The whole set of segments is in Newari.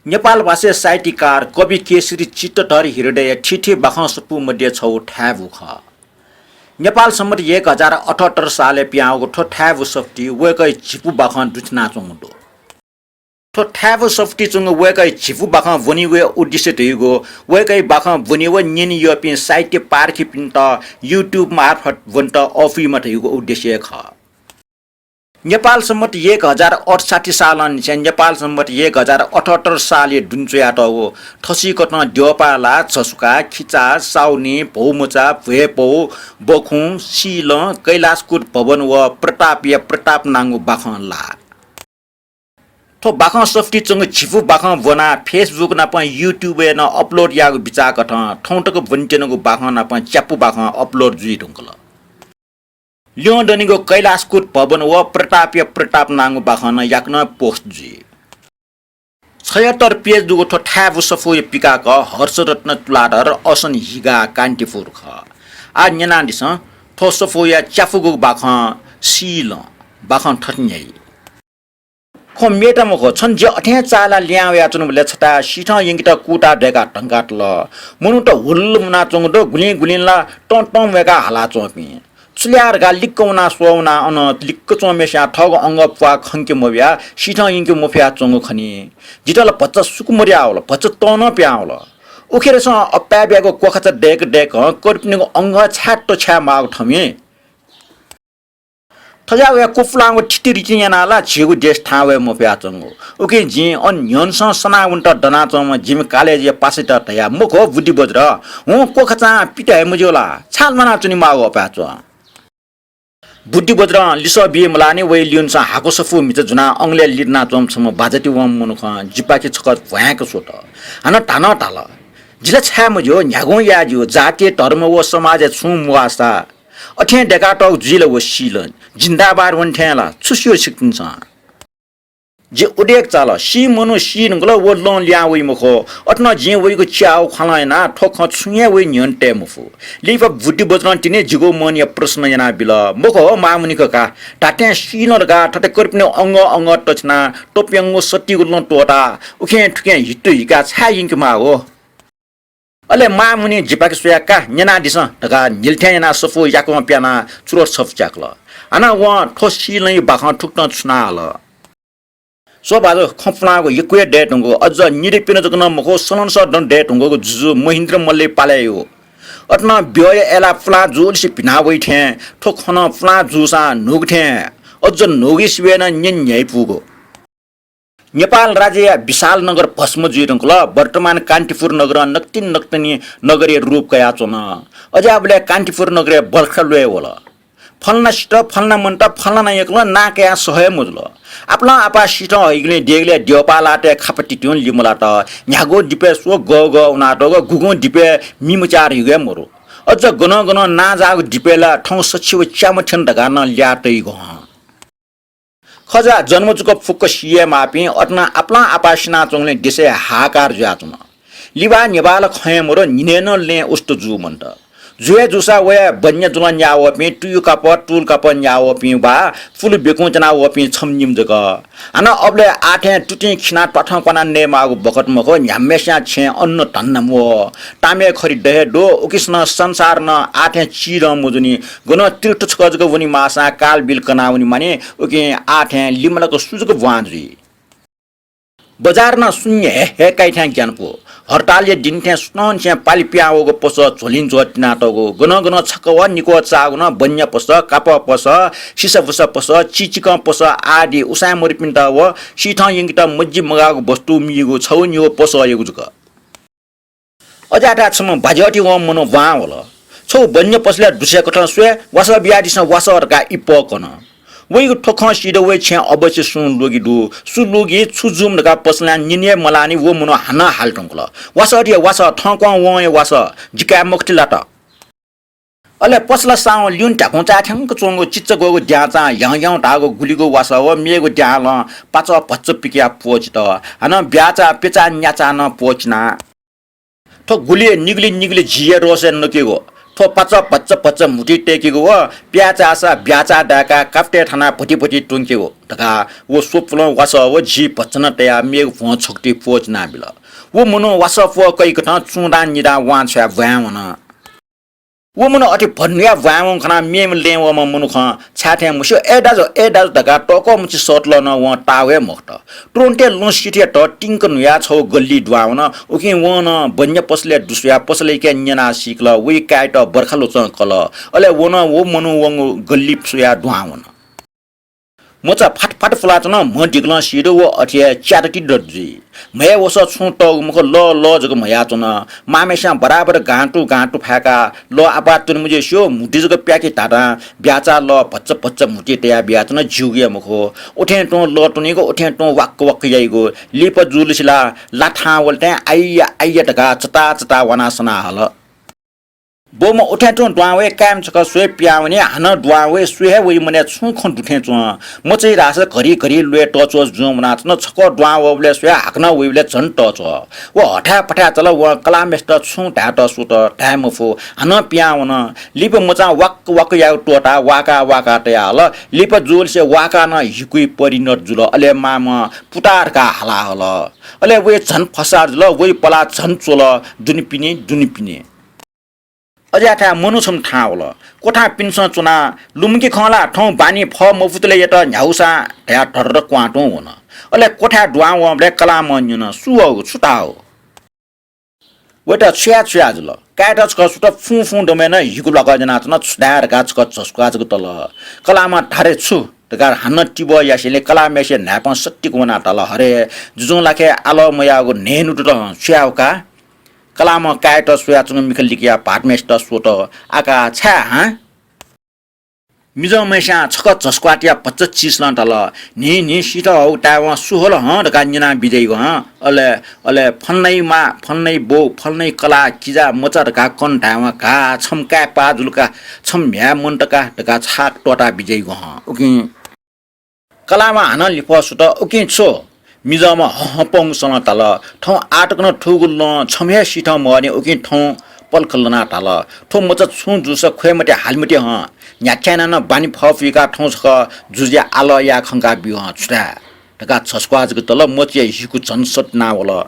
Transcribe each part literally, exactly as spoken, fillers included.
नेपाल भाषाया साहित्यकार कवि केशरी चित्तधर हृदयया थीथी बाखं सफू मध्ये छगू थाय्‌बु खः। नेपाल सम्बत एक हजार अठहत्तर सालय् पिहां वःगु थ्व थाय्‌बु सफुतिइ वय्‌कःया झिपु बाखं दुथ्यानाच्वंगु दु। थ्व थाय्‌बु सफुतिइ च्वंगु वय्‌कःया झिपु बाखं ब्वनीगुया उद्देश्य धइगु वय्‌कःया बाखं ब्वनी व न्यने यःपिं साहित्य पारखीपिन्त YouTube मार्फत ब्वनेत अःपुइमा धइगु उद्देश्य हे खः। नेपाल सम्बत एक हजार अठसट्ठी सालंनिसें नेपाल सम्बत एक हजार अठहत्तर सालया दुने च्वयातःगु थसिकथं द्यःपाला, झसुका, खिचा, साउनी, भौमचा, भ्वय्‌पौ, बखुं, शीलं, कैलाशकूट भवन व प्रतापया प्रताप नांगु बाखं लाः। थ्व बाखं सफुतिइ च्वंगु झिपु बाखं ब्वनाः Facebook नाप YouTube-य् नं upload यायेगु बिचाः कथं थौं तक ब्वनेत्यनागु बाखं नाप च्यापु बाखं upload जुइ धुंकल। ल्यं दनिगु कैलाशकूट भवन व प्रतापया प्रताप नांगु बाखं नं याकनं post जुइ। छयत्तर page दुगु थ्व थाय्‌बु सफूया पिकाक हर्षरत्न तुलाधर, असन हिगा, कान्तिपुर खः। आः न्यनादिसँ, थ्व सफूया च्यापुगु बाखं शीलं। बाखं थथे न्ह्याइ। खँ मेत मखु, छन्त जि अथें चाःहिलाः लिहां वयाच्वनाबलय् छता शीथं यंकेत कुःता दय्‌काः धंकातल। मनूत हुल्ल मुनाच्वंगु दु, गुलिं गुलिं ला तं तं वय्‌काः हालाच्वंपिं। छु ल्याः धकाः लिक्क वनाः स्वः वनाः अन लिक्क च्वंम्हय्‌सिया थःगु अंगः पुवाः खंके मबियाः शीथं यंके मफयाच्वंगु खनी। जितः ला भचा सुकु मदयावल, भचा तं नं पिहां वल। उखेरसं अप्पाय्‌ब्यागु क्वखाचा दय्‌क दय्‌कं कर्पिनिगु अंगः छाय् तछाय् माःगु थमि। थज्याः वया कुपुलांगु थितिरितिं यानाः ला झीगु देश थाहां वये मफयाच्वंगु। उकिं जिं अन न्ह्यःनेसं सनाः वनेत दनाच्वंम्ह जिमि कालेजया पासायात धया, मखु बुद्धिबज्र, हुँ क्वखाचां पित हे मज्यू ला? छाय् ल्वानाच्वनेमाःगु अपाय्‌च्वं? बुद्धिबज्रं लिसः बी मलाःनि। वया ल्यूनेसं हाकु सफू म्हिचा जुनाः अंगलय् लिधनाच्वंम्ह छम्ह बाजाति वंम्ह मनुखं जिपाखे छकः भ्वाँय्‌क स्वत। हानं धानं धाल, जि ला छाय् मज्यू, न्ह्यागुं याये ज्यू, जातिया धर्म व समाजय् छुं म्वाःसा अथें दय्‌कातःगु जुइ ला व शीलं? जिन्दाबाद वने थें ला? छु स्यू छिकपिन्सं? जि उदेक चाल, सी मनू सी धुंकल, व लं लिहां वइ मखु। अथे नं जिं वइगु च्याःगु ख्वालं यानाः थ्व खँ छुं हे वइ न्ह्यःने तये मफु। लिपा बुद्धिबज्रं तिनि जिगु मनया प्रश्न यानाबिल, मखु हो मांमुनि कका, धात्थें शीलं धकाः थथे कर्पिनिगु अंगः अंगः तछ्यानाः तप्यंगु सत्तीगु लं त्वःताः उखें थुखें हितु हिकाः छाय् यंकेमाःगु? अले मांमुनिं जिपाखे स्वयाः का न्यनादिसँ धकाः न्हिलथें यानाः सफू याकं प्यानाः चुरोट छपु च्याकल। हानं वं थ्व शीलंया बाखं थुकथं छुनाहल। स्व भाजु, खँ पुलांगु यक्व हे दये धुंकूगु, अझ निदँ प्यन्हु जक नं मखु, सलंसः दँ दये धुंकूगु जुजु महेन्द्र मल्लया पालय् यू। अथे नं ब्यःया अय्‌लाः पुलां जूलिसे भिना वइ थें थ्व खँ नं पुलां जूसां न्हूगु थें अझ न्हूगु सिबय् नं न्यने न्ह्याइपूगु। नेपाल राज्यया विशाल नगर भस्म जुइ धुंकल। वर्तमान कान्तिपुर नगरं नकतिनि नकतिनि नगरया रूप कयाच्वन। अज्याःबलय् कान्तिपुर नगरय् बल्खा ल्वय् वल। फलानासित, फलाना मनूत, फलाना यंकलं नां कयाः सह हे मजुल। आपालं आपाः शीथं हइगुलिं देगलय् द्यःपालातय् खापा तितियुं लिमलात। न्ह्यागुं दिपय् स्व गः गः वनातःगु, गुगुं दिपय् मिमचाः धइगु हे मरु। अझ गनं गनं नांजाःगु दिपय् ला थौं सछि व च्याम्ह थ्यन धकाः नं ल्याः तइगु हं। खजा जन्म जक फुक्क सी हे माःपिं, अथे नं आपालं आपाः सिनाच्वंगुलिं देशय् हाहाकार जुयाच्वन। लिबाः न्ह्यबाः ला खँ हे मदु, न्हिनय् नं लँय् उस्त जू मन्त। जुइ हे जूसा वया बन्या जुलं न्याः वःपिं, तुयु कापः, तुल कापः न्याः वःपिं वा पुल बेकुं च्याना वःपिं छम्ह निम्ह जक। हानं अबलय् आः थें तुतिं खिनाः त्वाथं क्वानाः नयेमाःगु बखत मखु, न्ह्याम्हय्‌सिया छेँय् अन्न धन्दा म्वः। तामय् खरि द हे दु, उकिसनं संसार नं आः थें चिधं मजूनि। गनं तीर्थ छकः जक वने माःसां कालबिल कनाः वने मानि, उकिं आः थें लिमलाक सु जक ब्वां जुइ। बजार नं शून्य हे, हे काइ थें ग्यानापु। हरतालया दिं थें सुथंनिसें पालि पिहां वःगु पसः झ्वलिंझ्वः तिनातःगु, गनं गनं छकः व निकः चाःगु नं बन्या पसः, कापः पसः, सिसाबुसा पसः, चिचिकं पसः आदि उसाँय् मदुपिन्त व शीथं यंकेत मज्जि मगाःगु वस्तु मीगु छगू निगू पसःयागु जक। अज्याःथाय् छम्ह बाज्याःति वंम्ह मनू ब्वां वल। छगू बन्या पसलय् दुसेकथं स्वये, वासः बियादिसँ वासः धकाः इप्पः कन। वइगु थ्व खँ सीत वया छेँय् अवश्य सुं लुगि दु। सु लुगि, छु जूम्ह धकाः पसलयां न्यने हे मलाःनि व मनू हानं हाले धुंकल। वासः धया वासः, थौंकं वं हे वासः, जि काये मखुति ला त? अले पसला साहुं ल्यूने ध्याकुं चाय् थ्यंक च्वंगु चिच्चा ग्वःगु द्यांचां ह्याउँ ह्याउँ धाःगु गुलिगु वासः व मेगु द्यांलं पाचः भच्च पिकयाः प्वःचित। हानं ब्याचा, प्यचा, न्याचा नं प्वःचिना। थ्व गुलि निगुलि निगुलि झीया रसय् नकेगु, थ्व पाच भच्च भच्च म्हुतुइ तय्‌केगु व प्याचाःसा ब्याचाः दाय्‌काः कापतय् थानाः भति भति त्वंकेगु धकाः व स्वपुलं वासः व जि भच्च नं तयाः मेगु भ्वं छगुति प्वःचिनाबिल। व मनू वासः प्वः कइकथं चुंदां निदां वां छ्वयाः ब्वाँय् वन। व मनू अथे भनुया ब्वाँय् वंगु खनाः मेम्ह लँय् वःम्ह मनुखं छाय् थें मस्यू, "ए दाजु, ए दाजु" धकाः तःकः मछि सःतल नं वं ताः वये मखुत। तुरुन्ते लँ सिथय् तिंक न्हुयाः छगू गल्ली दुहां वन। उकिं वं नं बन्या पसलय् दुस्वयाः पसलय्‌के न्यनाः सीकल, वइ काय्‌त बर्खा ल्वचं कल। अले व नं व मनू वंगु गल्ली स्वयाः दुहां वन। मचा फात फात फुलाच्वन, म्ह दिकलं सी दु, व अथे हे च्यातति दत जुइ। म्हय् वसः छुं तःगु मखु, लः लः जक म्हयाच्वन। मांम्हेस्यां बराबर गांतु गांतु फाय्‌काः लः आपाः त्वने मज्यू स्यू, म्हुतुइ जक प्याकि धाधां ब्याचाः लः भच्च भच्च म्हुतुइ तयाः बियाच्वन, ज्यूगु हे मखु। उथें तुं लः त्वनीगु, उथें तुं वाक्क वाक्क याइगु। लिपा जुलिसे ला ला थाहां वल थें आइया आइया धकाः चता चता वानाः सना हल। बौम्ह उथें तुं दुहां वइ, काय्‌म्ह छकः स्वये पिहां वनी, हानं दुहां वइ, स्वये हे वइ, मनय् छुं खँ दु थें च्वं। मचइ धाःसा घरि घरि ल्वय् तःच्वः जुं वनाच्वन, छकः दुहां वःबलय् स्वयाः हाकनं वइबलय् झन तःच्वः। व हथाय् पथाय् चल, वं कलाःम्हेसित छुं धायेत स्वत, धाये मफु, हानं पिहां वन। लिपा मचां वाक्क वाक्क यायेगु त्वःताः वाकाः वाकाः तया हल। लिपा जुलिसे वाकाः नं हिकुइ परिणत जुल। अले मांम्हं पुता धकाः हाला हल। अले वइ झन फसार जुल, वइ पलाः झन च्वल, दुने पिने, दुने पिने। अज्याःथाय् मनू छम्ह थाहां वल। क्वथां पिन्सं च्वनाः लुमंके खं ला, थौं बानी फः मफुतले यात न्ह्यागुसां धयाः धर्र क्वहां तुं वन। अले क्वथाय् दुहां वंबलय् कलाःम्हं न्यन, "सु वःगु, छु धाःगु?" वइत छु याये छु याये जुल। काय्‌त छकः स्वत, फुं फुं दमय् नं हिकु ल्वाकः ज्वनाच्वन, छु धाये धकाः छकः झस्क्वाः जक तल। कलाःम्हं "धारे छु?" धकाः हानं तिबः यासेंलि कलाःम्हेसिया न्हाय्‌पं सत्तिक वनाः धाल, "हरे, जुजुं लाखे आलः मयाःगु न्हय्‌न्हु दुत हं, छु याये का?" कलाःम्हं काय्‌त स्वयाच्वंगु मिखा लिकयाः भाःतम्हेसित स्वत, "आका, छाय् हां?" मिजंम्हेस्यां छकः झस्क्वाः तियाः भचा चिसलं धाल, "न्हि न्हि सिथः हःगु तायेवं सु हल हं धकाः न्यना बिज्याइगु हं। अले, अले फलानाइ मां, फलानाइ बौ, फलानाइ कलाः, किजा, मचा धकाः कन धायेवं का, छम्ह काय् पाः जुल का, छम्ह म्ह्याय् मन्त का धकाः छाक त्वःता बिज्याइगु हं।" उकिं कलाःम्हं हानं लिफः स्वत, "उकिं छु?" मिजंम्हं हँ हँ पंगु सलं धाल, "थौं आःतक नं थुगु लँ छम्ह हे सिथं मवःनि, उकिं थौं पलख लनाः धाल, थ्व मचा छुं जूसा ख्वये मते, हाले मते हं। न्ह्याथाय् नं बानी फः फुइकाः थौं छकः जुजुया आलः याये खंका ब्यु हं, छु धाये?" धकाः झस्क्वाः जक तल, मचया हिकु झन सत्तिना वल।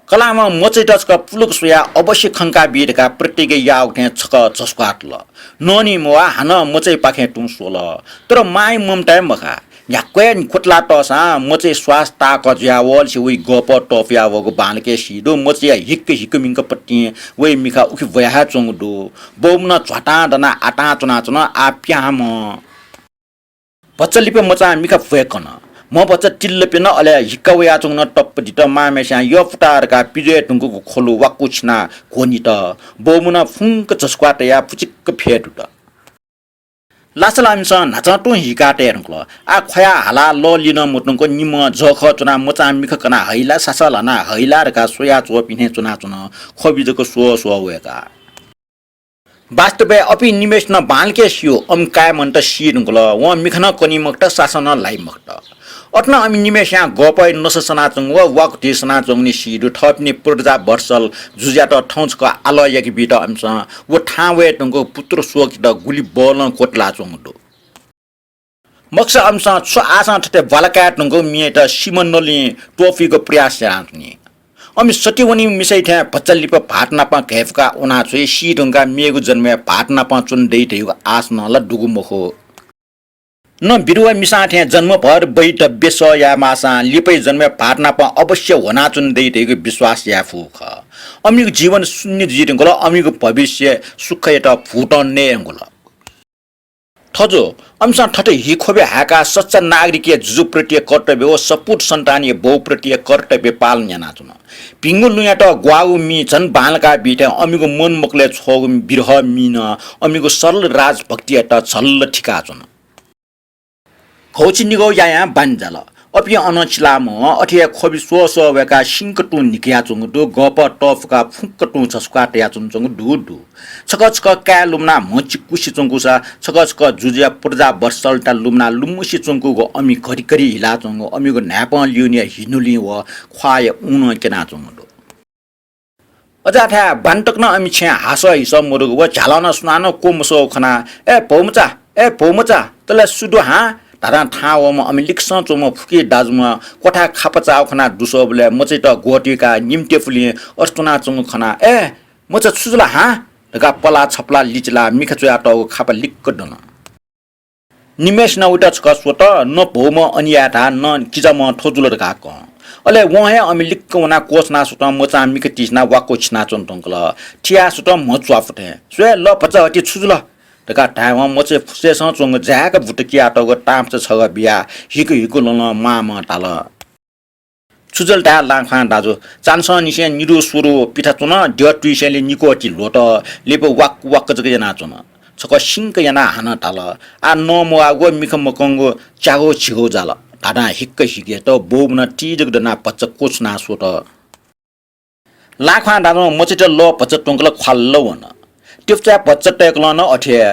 कलाःम्हं मचइत छकः पुलुक स्वयाः अवश्य खंका बी धकाः प्रतिज्ञा याःगु थें छकः झस्क्वाः तल। नःनि मवाः, हानं मचइपाखें तुं स्वल। तर मांइ ममताय् मखा। न्ह्याक्व हे निखुतला तःसां मचइ श्वास ताःकः जुयाः वःलिसे वइ गःपः तःपुया वःगु बांलाक हे सी दु। मचया हिक्क हिक्क मिंक पतिं वइ मिखा उखे ब्वया हे च्वंगु दु। बौम्ह नं झ्वातां दनाः आतां च्वनाच्वन, आः पिहां मं। भचा लिपा मचां मिखा ब्वय् कन। म्ह भचा तिल्ल प्यन, अले हिक्का वयाच्वंगु नं तप्प दित। मांम्हेस्यां यःपुता धकाः पिज्वये धुंकूगु ख्वलु वाक्कु छिनाः घ्वनित। बौम्ह नं फुंक झस्क्वाः तयाः पुचिक्क फ्यतुत। लासालामिसं न्हाचं तुं हिकाः तये धुंकल। आः ख्वया हालाः लः लिनं मतुंक निम्हं जःखः च्वनाः मचां मिखा कनाः हइला, सासः ल्हानाः हइला धकाः स्वयाच्वःपिं थें च्वनाच्वन, ख्वबि जक स्वः स्वः वय्काः। वास्तवय् अपिं निम्हय्सिनं बांलाक हे स्यू, अमि काय् मन्त सी धुंकल। वं मिखा नं कनी मखुत, सासः नं ल्हाइ मखुत। अथे नं अमि निम्हय्स्यां गःपःया नसा सनाच्वंगु व वाकु धि सनाच्वंगुलिं सी दु। थःपिनि प्रजा वत्सल जुजुयात थौं छकः आलः याके बीत अमिसं व थाहां वये धुंकूगु पुत्र शोकयात गुलि बलं क्वतलाच्वंगु दु। मखुसा अमिसं छु आशां थथे ब्वाला काये धुंकूगु मियात सिमा नलिं त्वपुइगु प्रयास यानाच्वनी। अमि सति वनीम्ह मिसाइ थें भचा लिपा भाःत नाप घय्पुकाः वनाछ्वइ, सी धुंकाः मेगु जन्मय् भाःत नाप च्वने दइ धइगु आश नं ला दुगु मखु। न विधवा मिसां थें जन्मभर वैधव्य सह याये माःसां लिपा जन्मय् भाःत नाप अवश्य ह्वनाच्वने दइ धइगु विश्वास याये फुगु खः। अमिगु जीवन शून्य जुइ धुंकल, अमिगु भविष्य सुखयात भूतं नये धुंकल। थजु, अमिसं थथे हि ख्वबि हाय्काः सच्चा नागरिकया जुजुप्रति कर्तव्य व सपूत सन्तानया बौप्रति कर्तव्य पालन यानाच्वन। भिंगु लुँयात ग्वाःगु मि झन बांलाका बी थें अमिगु मन मकलय् छ्वःगु विरह मिं नं अमिगु सरल राजभक्तियात झल्ल थिकाच्वन। घौछि निगौ यायां बान्हि जाल। अपिं अनं चिलामं अथे हे ख्वबि स्वः स्वः वय्काः सिंक तुं न्हिकयाच्वंगु दु, गःपः तःफुकाः फुक्क तुं झसुकाः तयाच्वनाच्वंगु दु दु। छकः छकः काय् लुमनाः म्हचिकुसि च्वंकूसा छकः छकः जुजुया प्रजा वत्सलता लुमनाः लुमुसि च्वंकूगु अमि घरि घरि हिलाच्वंगु अमिगु न्हाय्पं ल्यूनिया हिनुलिं व ख्वाःया ऊनं क्यनाच्वंगु दु। अजाथाय् बान्हतक नं अमि छेँय् हासः हिसः मदुगु व झ्यालं नं सुनानं क्वमसःगु खनाः, "ए भौमचा, ए भौमचा, तले सु दु हां?" धाधां थाहां वःम्ह अमि लिक्कसं च्वंम्ह फुकी दाजुम्ह क्वथाय् खापा चाःगु खनाः दुस्वःबलय् मचायात ग्वतुइकाः निम्ह तेपुलिं अथे च्वनाच्वंगु खनाः, "ए मचा, छु जुल हां?" धकाः पलाः छपलाः लिचिलाः मिखा च्वयातःगु खापा लिक्क दन। निम्हय्‌सिनं वइत छकः स्वत, न भौम्ह अन यायेथाय् न किजाम्ह थ्व जुल धकाः कं। अले वं हे अमि लिक्क वनाः क्वछुनाः स्वतं मचां मिखा तिसिनाः वाक्व छिनाच्वना धुंकल। थियाः स्वतं म्ह च्वापु थें, "स्वये लः भचा, हति छु जुल?" धकाः धायेवं मचाया फुसय्‌सं च्वंगु जाय्‌क बुट कियातःगु तांपचा छगः बियाः हिकु हिकु लंलं मांम्हं धाल, "छु जुल धाये लांख्वां दाजु, चान्हसंनिसें निदु स्वदु पिथा च्वन, द्यः तुइसेंलि निक्वःति ल्ह्वत, लिपा वाक्क वाक्क जक यानाच्वन। छकः सिंक यानाः हानं धाल, आः नमवाःगु व मिखा मकंगु च्यागू झिगू जाल।" धाधां हिक्क हिकेत बौम्हं नं ति जक दनाः भचा क्वछुनाः स्वत। लांख्वां दाजुं मचायात लः भचा त्वंकल ख्वाल्ल वन। तेपुचाय् भचा तय्‌कलं नं अथे हे।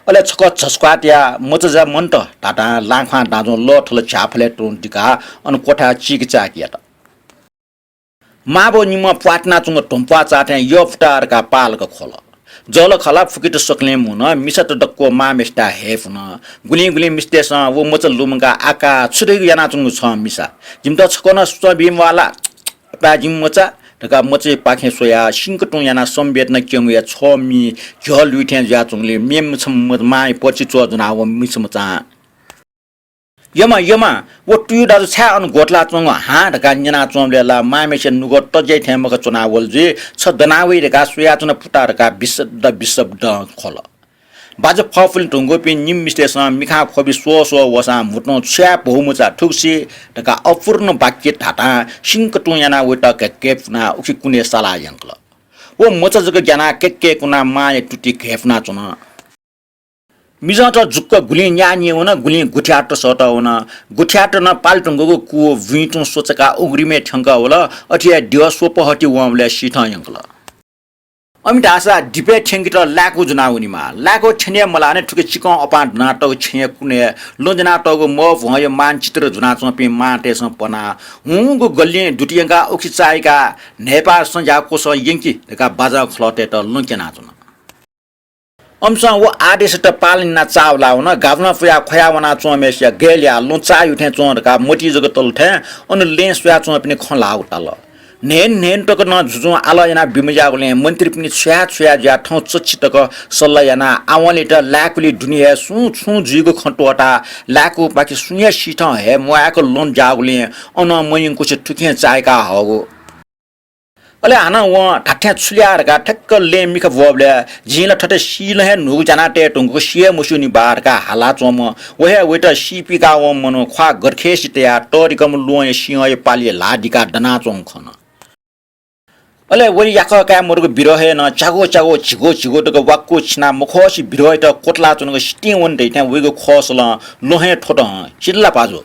अले छकः झस्क्वाः तयाः मचा जा मन्त धाधां लांख्वां दाजुं लः थल झ्याःफलय् तुं दिकाः अन क्वथाय् चीकि चाःकि यात। मांबौ निम्हं प्वातिनाच्वंगु धुंप्वाः चाःथें यःपुताः धकाः पालक ख्वल। जःलाखःला फुकित सकलें मुन, मिसात दक्व मांम्हय्‌सित हे पुन। गुलिं गुलिं मिस्तय्‌सं व मचा लुमंकाः, "आका, छु धइगु यानाच्वंगु छं मिसा? जिमित छकः नं सुचं बी म्वाः ला?" "अप्याः जिमि मचा," धकाः मचायापाखें स्वयाः सिंक तुं यानाः संवेदना क्यंगुया छ्वः मि झ्यः लुइ थें जुयाच्वंगुलिं मेम्ह छम्ह मांया पर्ची च्वः ज्वनाः व मिसा मचां, "यमा, यमा, व तुयु दाजु छाय् अन ग्वतलाच्वंगु हां?" धकाः न्यनाच्वंबलय् ला मांम्हय्‌सिया नुगः तज्याइ थें मखा च्वनावल जुइ, "छ दनावइ धकाः स्वयाच्वना पुता," धकाः बिस्सद्ध बिस्सद्ध ख्वल। बाज्या फःपुलिं धुंकूपिं निम्ह मिस्तय्‌सं मिखां ख्वबि स्वः स्वः वःसां म्हुतुं छु याये भौमचा, थुगु सी धकाः अपूर्ण वाक्य धाधां सिंक तुं यानाः वइत घय्‌घय् पुनाः उखे कुनय् सालाः यंकल। व मचा जक ग्यानाः कय्‌कय् कुनाः मांया तुति घय्‌पुनाच्वन। मिजंत जुक्क गुलिं न्याः न्यं वन, गुलिं गुथियात सःतः वन। गुथियात नं पाले धुंकूगु कू बुँइ तुं स्वचकाः उघ्रिमय् थ्यंकः वल। अथे हे द्यः स्वपहःति वंबलय् सी थें यंकल। अमित धाःसा दिपय् थ्यंकेत लाय्‌कू ज्वनाः वनेमाः। लाय्‌कू थ्यने मलाःनि थुखे चिकं अपां दनातःगु छेँया कुनय् लँ ज्वनातःगु मभ्वंया मानचित्र ज्वनाच्वंपिं मांतय्‌सं पनाः हुंगु गल्लिं दुत यंकाः उखे चाःहिकाः न्हय्‌पाः संज्याः क्वसं यंकि धकाः बाजं खलःतय्‌त लँ क्यनाच्वन। अमिसं व आदेशयात पालन यानाः चाःहुलाः वन। गाभनं पुयाः ख्वया वनाच्वंम्हय्‌सिया गय् ल्याः लँ चाःह्यू थें च्वं धकाः मतिइ जक तल थें अन लँय् स्वयाच्वंपिनि खँ ल्हाःगु ताल। न्हय्‌न्हय्‌न तक नं जुजुं आलः यानाः बिमज्याःगुलिं मन्त्रीपिनि छ्वया छ्वया जुयाः थौं चच्छि तक सल्लाह यानाः आवंलित लाय्‌कुलिइ दुने हे सुं छुं जुइगु खँ त्वःताः लाय्‌कूपाखे सुं हे सी थें हये म्वायेक लँ ज्याःगुलिं अनं मयंकुसे थुखें चाःहिका हःगु। अले हानं वं धात्थें छु ल्याः धकाः ठ्याक्क लँय् मिखा ब्वःबलय् जिं ला थथे सीलं हे न्हूगु ज्यानातये धुंकूगु सी हे मस्यूनि बा धकाः हालाच्वंम्ह व हे वइत सीपिकाः वंम्ह मनू ख्वाः गरखय्‌सि तयाः तःधिकःम्ह ल्वहंया सिंहया पालय् ल्हाः दिकाः दनाच्वंगु खन। अले वया याकः काये मदुगु बिरहय् नं च्यागू च्यागू झिगू झिगू तक वाक्कू छिनाः मखुसे बिरहयात क्वतलाच्वनागु सितिं वन धइथें वइगु ख्वःसलं ल्वहंय् थ्वत हं, सिधला पाजु।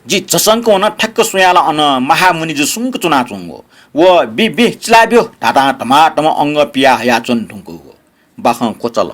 जि झसंक वन, ठ्याक्क स्वयाः ला अन महामुनिजु सुंक च्वनाच्वंगु। व बि बि चिलाब्यु धाधां धमाधम अंगः पियाः हयाच्वने धुंकूगु। बाखं क्वचाल।